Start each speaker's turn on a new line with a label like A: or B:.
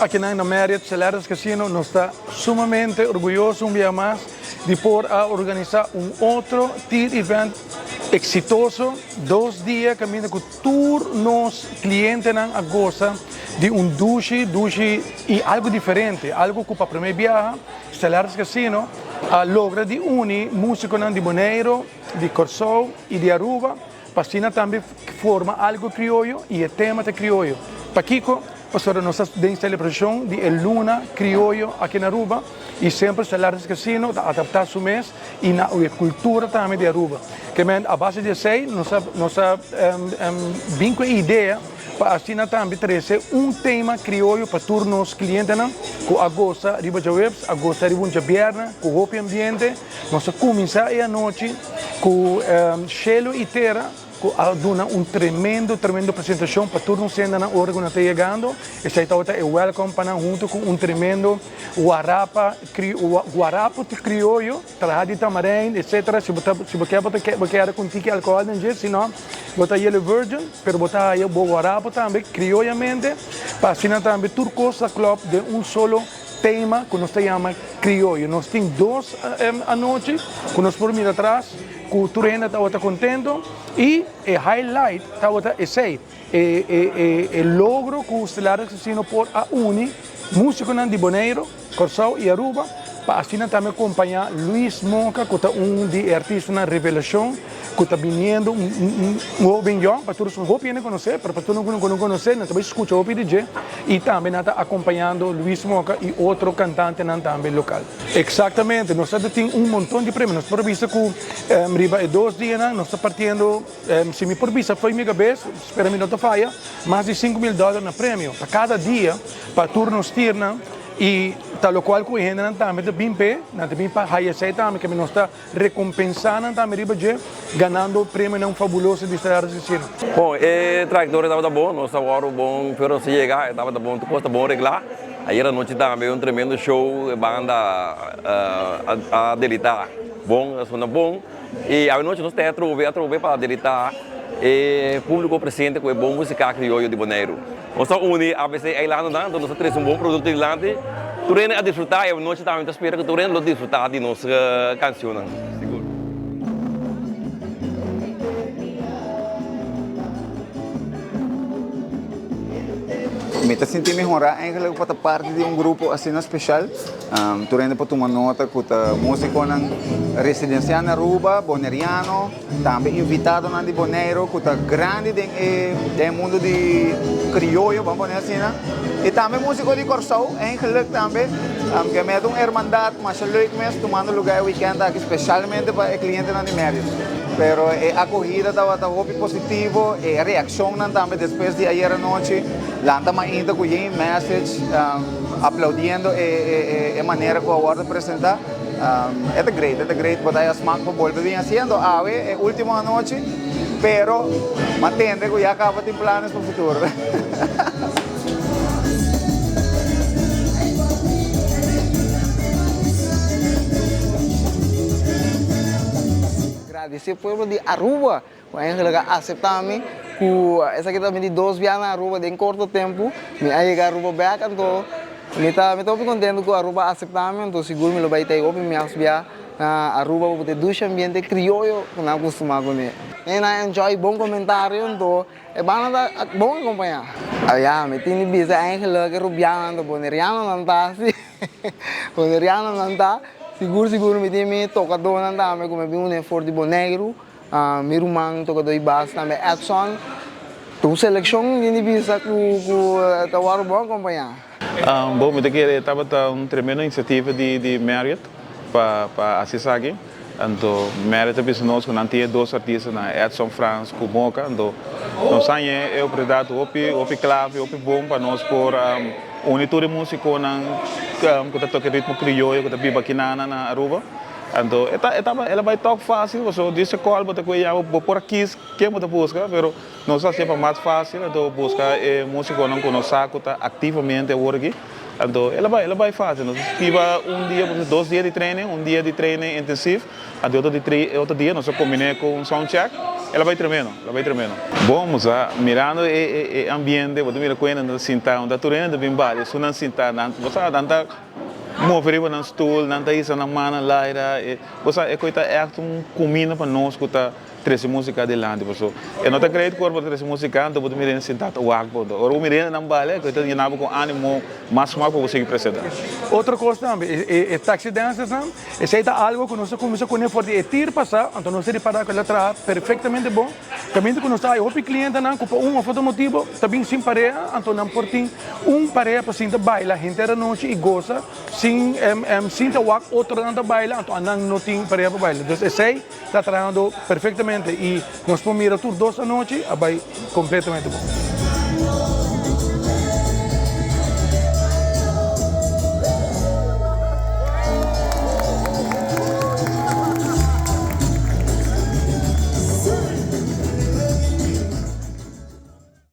A: Akinan na Marriott Celeras Casino nos ta sumamente orguyoso un bia mas di por a organisa un otro Teer Event exitoso, dos dia caminda cu tur nos clientenan a gosa di un dushi dushi y algo diferente, algo cu pa prome biaha Celeras Casino a logra di uni musiconan di Boneiro, di Corsou y di Aruba Pa asina tambe forma algo krioyo i e tema ta krioyo. Pakiko? Pasobra nos ta den selebrashon di e luna krioyo aki na Aruba i semper Stellaris Casino ta adaptá su mes i na e kultura tambe di Aruba. Ke men a base di esei nos a nos a bin ku e idea pa asina tambe trese un tema krioyo pa tur nos klientenan ku a gosa riba djaweps, a gosa riba un djabièrnè ku hopi ambiente. Nos a kuminsá e anochi ku shelu i tera ku a duna un tremendo tremendo presentashon pa tur nos hendenan ora ku nan ta yegando. Esei tabata e wèlkòm pa nan huntu ku un tremendo warapa guarapo krioyo traha di tamarein etsetera. Si bo ta si bo ke bo ta bo keda ku un tiki alkohòl den dje si no bo ta yellow virgin pero bo ta haya bo guarapo tambe krioyamente pa asina tambe tur kos ta klòp den un solo Tema ku nos ta yama krioyo. Nos tin dos anochi ku nos por mira atras ku tur hende tabata kontento i e highlight tabata esei, e logro ku Stellares Asesino por a uni musikonan di Boneiru, Kòrsou i Aruba pa asina tambe kompañá Luis Moca ku ta un di e artistanan revelashon ku ta biniendo un hoben yòn pa tur esun hopi hende konosé pero pa tur ku no konosé nan ta bai skucha hopi di dje i tambe nan ta akompañando Luis Moca i otro kantantenan tambe lokal. Eksaktamente nos ta tin un monton di premio nos por bisa ku riba e dos dianan nos ta partiendo si mi por bisa fo'i mi kabes spera mi no ta faya mas di 5000 dòler na premio pa kada dia pa tur nos tirnan i ta lokual ku e hendenan tambe ta bin p'e nan ta bin pa haya esei tambe ke nos ta Recompensá nan tambe riba dje, ganando premionan fabuloso di Estrella Asesino.
B: Bon, e trayectoria tabata bon, nos a wòrdu bon pero nos a yega, e tabata bon, tur kos ta bon reglá. Ayer anochi tambe un tremendo show, e banda a delitá bon, a sona bon. I awenochi nos ta atrobe, atrobe pa delitá e públiko presente ku e bon músika krioyo di Boneiru. Nos ta uni ABC eilandennan, anto nos ta trese un bon produkto dilanti. Tur hende a disfrutá i awenochi tambe mi ta spera ku tur hende lo disfrutá di nos kanshonnan, sigur.
C: Mi ta sinti mi honrá eigenlijk pa ta parti di un grupo asina speshal. Tur hende por tuma nota ku ta músikonan residensiá na Aruba, boneriano. Tambe invitadonan di Boneiru ku ta grandi den e den e mundu di krioyo, ban pone asina. I tambe músiko di Kòrsou, eigenlik tambe. Ke meta un hermandat masha leuk mes tumando lugá e wikènt aki speshalmente pa e klientenan di Marriott. Pero e akohida tabata hopi positivo, e reakshonnan tambe despues di ayer anochi. Lanta mainta ku yen message aplaudiendo e e manera ku a wòrdu presentá. E ta great, e ta great, bo ta haya smak pa bolbe bin haciendo awe e ultimo anochi, pero m'a tende cu ya caba tin planes pa futuro.
D: Gradeci pueblo di Aruba cu eigenlijk a acepta mi cu esaki ta mi di dos bia na Aruba den corto tempo mi a yega Aruba bek anto mi ta mi ta hopi contento cu Aruba a acepta mi anto sigur mi lo bay ta hopi mas bia na Aruba pa por dushi ambiente crioyo cu nan a custuma cune y nan a enjoy bon comentario anto e banda ta bon acompaña. Ya mi tin di bisa eigenlijk e rubianonan ta bonerianonan ta si bonerianonan ta sigur sigur mi tin mi tocadonan tambe cu mi a bin une for di Boneiru. Mi ruman tokadó di bas tambe Edson. Ta un selekshon di bisa ku ku ta wòrdu bon akompañá.
E: Bon, mi ta kere e tabata un tremendo inisiativa di di Marriott pa pa hasi esaki. Anto Marriott a bisa nos ku nan tin e dos artistanan, Edson Frans ku Moka. Anto nos haña e oportunidat hopi hopi klave, hopi bon pa nos por uni tur e musikonan ku ta toka e ritmo krioyo ku ta biba akinan na Aruba. Anto e ta e taba el a bai tok fácil pasobra di sekòl bo ta kohe ya bo por a kis ken bo ta buska pero nos a hasié pa mas fácil anto buska e músikonan ku nos sa ku ta aktivamente awor aki anto el a bai el a bai fácil nos a skiba un dia por dos dia di training un dia di training intensief anto e otro di e otro dia nos a kombiné ku un sound check. El a bai tremendo, el a bai tremendo. Bon, mosa, mirando e ambiente, bo ta mira ku hende ta sinta, unda tur hende ta bin bali, esunnan sinta, nan, bo sa, nan ta move riba nan stul, nan ta hisa nan mannan laira, e, bo sa, e koi ta ègt un kuminda pa nos ku ta trese músika adilanti, paso e no ta great ku ora bo ta trese músika, anto bo ta mira hende sinta ta wak bo, anto ora bo mira hende nan bali, e koi ta yena bo ku ánimo mas smak pa bo sigui presenta.
A: Otro kos tambe, e taxi dancersnan, Esei ta algo ku nos a kuminsá kuné for di e tir pasá, anto nos a ripará ku el a traha perfektamente bon. Kaminda ku nos ta haña hopi klientenan ku pa un òf otro motibu ta bin sin pareha, anto nan por tin un pareha pa sinta baila henter anochi i gosa sin sin ta wak otronan ta baila, anto anan no tin pareha pa baila. Dus esei ta trahando perfektamente i nos por mira tur dos anochi a bai kompletamente bon.